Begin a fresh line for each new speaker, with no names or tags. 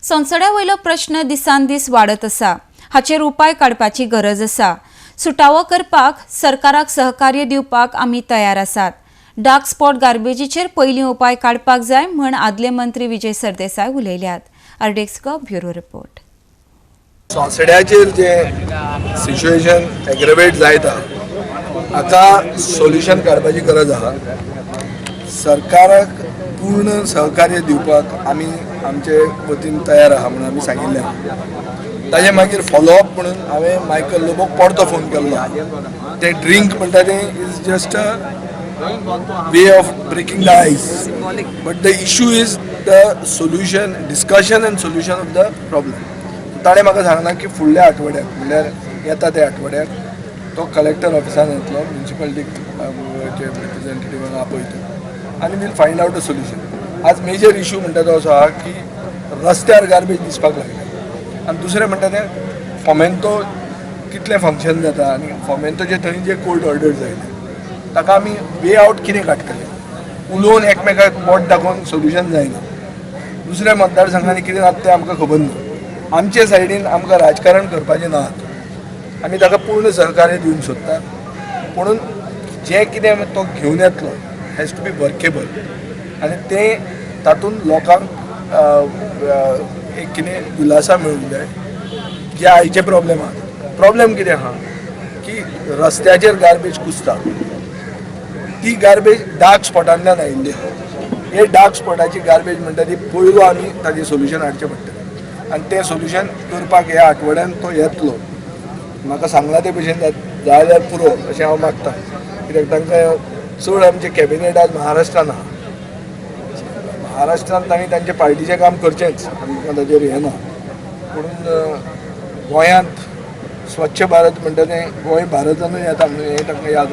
सोनसड्या वयलो प्रश्न दिसान दीस वाडत आसा. हाचेर उपाय काडपाची गरज आसा. सुटावो करपाक सरकाराक सहकार्य दिवपाक आमी तयार आसात. डार्क स्पॉट गार्बेजीचेर पयलीं उपाय काडपाक जाय म्हण आदले मंत्री विजय सरदेसाय उलयल्यात. RDX bureau report.
सोंसड्याचेर जे सिच्युएशन एग्रेवेट जायत आहा, हाका सोल्युशन काडपाची गरज आहा. सरकाराक पूर्ण सहकार्य दिवपाक आमी आमचे वतीन तयार आहा म्हणून आमी सांगिल्लें आहा. ताजे मागीर फॉलोअप म्हणून हांवें मायकल लोबोक परतो फोन केल्लो. ते ड्रिंक म्हणटा तें is just a way of breaking the ice, but the issue is the solution, discussion and solution of the problem. ताणें म्हाका सांगलां की फुडल्या आठवड्याक, म्हणल्यार येता त्या आठवड्याक, तो कलेक्टर ऑफिसान येतलो, म्युनिसिपालिटीक रिप्रेझेंटेटिवांक आपयतलो आनी we'll find out a solution. आज मेजर इशू म्हणटा तो असो आहा की रस्त्यार गार्बेज दिसपाक लागल्या आनी दुसरें म्हणटा तें फोमेंतो कितलें फंक्शन जाता आनी फोमेंतोचे थंय जे कोर्ट ऑर्डर जायले, ताका आमी वे आवट कितें काडटले? उलोवन, एकमेकाक बोट दाखोवन सोल्युशन जायना. दुसऱ्या मतदारसंघांनी कितें जाता तें आमकां खबर ना. आमचे सायडीन आमकां राजकारण करपाचें ना. आमी ताका पूर्ण सहकार्य दिवंक सोदता, पुणून जें कितें तो घेवन येतलो हॅज टू बी वर्केबल आनी तें तातूंत लोकांक एक कितें दिलासा मेळूंक जाय. जे आयचे प्रॉब्लेम आहा, प्रॉब्लेम कितें आहा की रस्त्याचेर गार्बेज कुसता. ती गार्बेज डार्क स्पॉटांतल्यान आयिल्ली आहा. हे डार्क स्पॉटाची गार्बेज म्हणटा ती पयलो आमी ताजें सोल्युशन हाडचें पडटलें आनी तें सोल्युशन करपाक ह्या आठवड्यान तो येतलो. म्हाका सांगलां ते भशेन जाल्यार पुरो अशें हांव मागता, कित्याक तांकां चड आमचे कॅबिनेट आज महाराष्ट्रान आहा. महाराष्ट्रान तांणी तांचे पार्टीचें काम करचेंच, आमकां ताजेर हें ना. पूण गोंयांत स्वच्छ भारत म्हणटा तें गोंय भारतानूय येता म्हणून हें तांकां याद